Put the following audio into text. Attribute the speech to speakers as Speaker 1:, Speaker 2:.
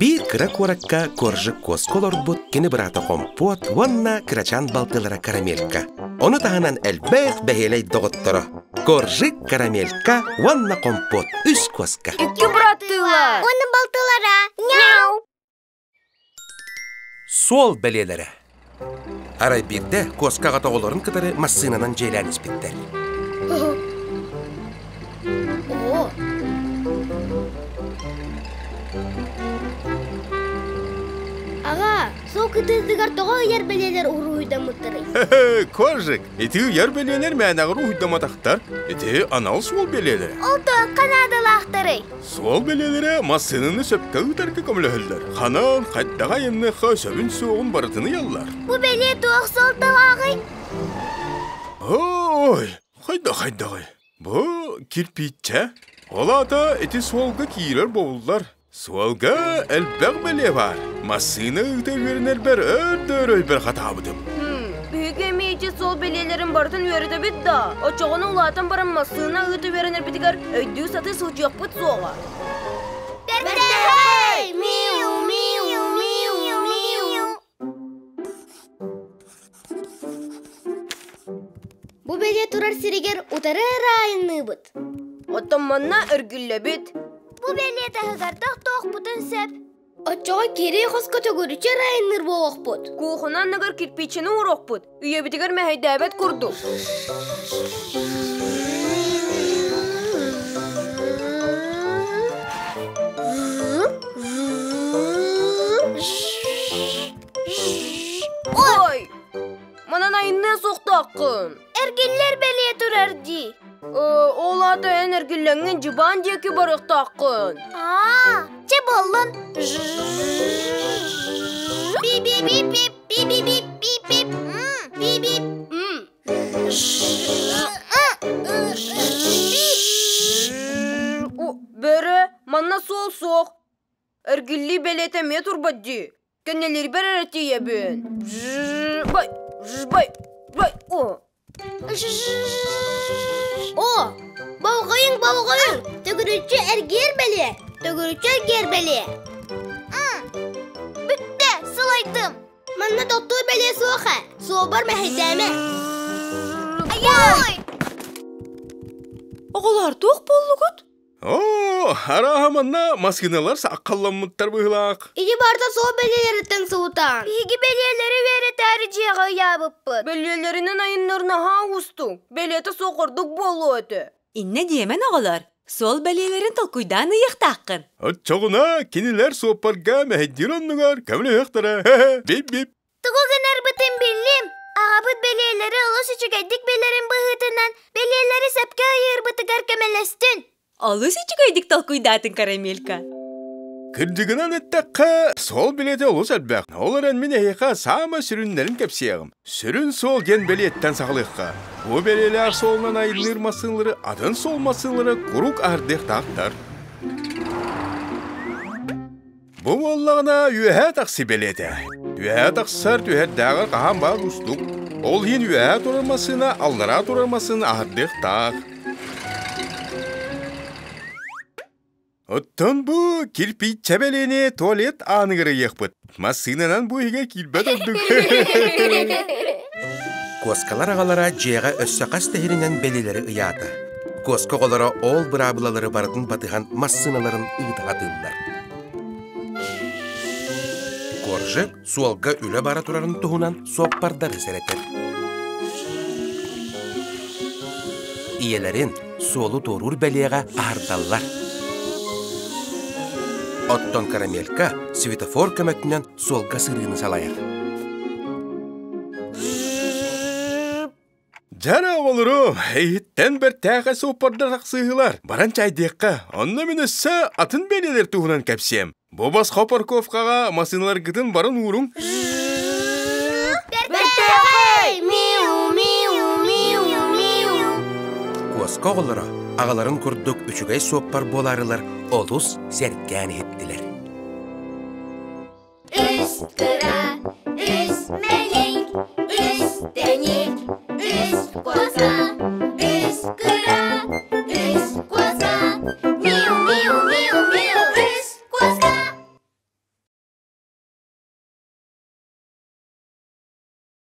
Speaker 1: Биир кыра куоракка Коржик куоска олорбут кини быраата Хомпуот уонна кырачаан балтылара Карамелька. Ону таһынан элбэх бэһиэлэй доҕотторо Коржик, Карамелька уонна Хомпуот үс куоска.
Speaker 2: Икки быраттыылар.
Speaker 3: Уонна балтылара. Мяу!
Speaker 1: Суол бэлиэлэрэ. Арай биирдэ куоска аҕата оҕолорун кытары массыынанан дьиэлээн испиттэр.
Speaker 3: Оо. Аҕа, суол кытыытыгар тоҕо ыйар бэлиэлэр уруһуйдаммыттарый?
Speaker 4: Коржик, ити ыйар бэлиэлэр мээнэҕэр уруһуйдамматахтар. Ити анал суол бэлиэлэрэ.
Speaker 3: Ол туохха наадалаахтарый?
Speaker 4: Суол бэлиэлэрэ массыынаны сөпкө ыытарга көмөлөһөллөр. Ханан, хайдах айанныахха сөбүн-суоҕун барытын ыйаллар.
Speaker 3: Бу бэлиэ туох суолталааҕый?
Speaker 4: Ой, хайда-хайдаҕый? Бу кирпииччэ. Ол аата ити суолга киирэр бобуллар. Суолга элбэх бэлиэ баар. Массыына ыыта үөрэнэрбэр өр да өр өйбөр хатаабытым.
Speaker 2: Биһиги эмиэ ити суол бэлиэлэрин барытын үөрэтэбит да, оччоҕуна улаатан баран массыына ыыта үөрэнэрбитигэр өйдүү сатыы сылдьыахпыт суоҕа.
Speaker 3: Бэртээхэй! Миу, миу, миу, миу. Бу бэлиэ турар сиригэр утары эрэ айанныыбыт.
Speaker 2: Оттон манна өргүллэбит.
Speaker 3: Бу бэлиэ таһыгар тохтуохпутун сөп. Оччоҕо киирии хоско төгүрүччү эрэ айанныыр буолуохпут.
Speaker 2: Куухуна анныгар кирпииччэни ууруохпут. Үйэбитигэр мэһэйдээбэт курдук. Ой! Манан айынныа суохтааххын.
Speaker 3: Эргиллэр бэлиэ турар дии.
Speaker 2: Ол аата эн эргиллэҥҥин дьыбаан диэки барыахтааххын.
Speaker 3: Аа, чэ буоллун. Би-би-би-бип, би-би-бип, бип-бип, би-бип.
Speaker 2: Бөрө, манна суол суох. Эргиллии бэлиэтэ эмиэ турбат дии. Кэннилэрбэр эрэ тиийэбин. Бай, бай, бай, о.
Speaker 3: О, болҕойуҥ, болҕойуҥ! Төгүрүччү эргиэр бэлиэ, төгүрүччү эргиэр бэлиэ. Бүттэ, сылайдым. Манна тохтуур бэлиэ суох ээ. Суобар мэһэйдээмэ. Ой!
Speaker 5: Оҕолоор, туох буоллугут?
Speaker 4: Оо, арааһа манна массыыналар сааххалламмыттар быһыылаах.
Speaker 3: Ити барыта суол бэлиэлэриттэн сылытаан. Биһиги бэлиэлэри үөрэтээри дьиэҕэ ыйаабыппыт.
Speaker 2: Бэлиэлэринэн айыннар наһаа уустук. Бэлиэтэ суох ордук буолуо этэ.
Speaker 5: Иннэ диэмэн оҕолор, суол бэлиэлэрин толкуйдаан ыйыахтааххын.
Speaker 4: Оччоҕуна кинилэр суоппарга мэһэйдиир оннугар көмөлөһүөхтэрэ. Бип-бип.
Speaker 3: Тугу гынарбытын биллим. Аҕабыт бэлиэлэри олус үчүгэйдик билэрин быһыытынан, бэлиэлэри сөпкө ыйыырбытыгар көмөлөстүн.
Speaker 5: Олус үчүгэйдик толкуйдаатыҥ, Карамелька.
Speaker 4: Кырдьыгынан эттэххэ, суол билиэтэ олус элбэх. Ол эрэн мин эһиэхэ саамай сүрүннэрин кэпсиэҕим. Сүрүн суол диэн бэлиэттэн саҕалыахха. Бу бэлиэлээх суолунан айанныыр массыыналары атын суол массыыналара куруук аһардыахтаахтар. Бу буоллаҕына үөһээ тахсыы бэлиэтэ. Үөһээ тахсар түһэрдээҕэр хаһан баар уустук. Ол иһин үөһээ турар массыына аллараа турар массыына аһардыахтаах. Оттон бу кирпииччэ бэлиэни туалет ааныгар ыйыахпыт. Массыынанан бу иһигэр киирбэт ордук.
Speaker 1: Куоскалар аҕалара дьиэҕэ өссө хас да иһинэн бэлиэлэри ыйаата. Куоска оҕолоро ол быраабылалары барытын батыһан массыыналарын ыыта сатыыллар. Коржик суолга үлэ бара турарын туһунан суоппардары сэрэтэр. Ийэлэрин суолу туоруур бэлиэҕэ аһардаллар. Оттон Карамелька светофор көмөтүнэн суолга сырыыны салайар.
Speaker 4: Дьэ оҕолору, эйиттэн бэртээхэй суоппардар тахсыыһылар. Баран чайдыахха, онно мин өссө атын бэлиэлэр туһунан кэпсиэм. Бу босхо парковкаҕа массыыналаргытын баран ууруҥ.
Speaker 3: Бэртээхэй! Миу, миу, миу, миу.
Speaker 1: Куоска оҕолоро аҕаларын курдук үчүгэй суоппар буолаарылар олус сэргээн иһиттилэр.
Speaker 3: Үс кыра, үс мэлик, үс тэник, үс куоска, үс кыр.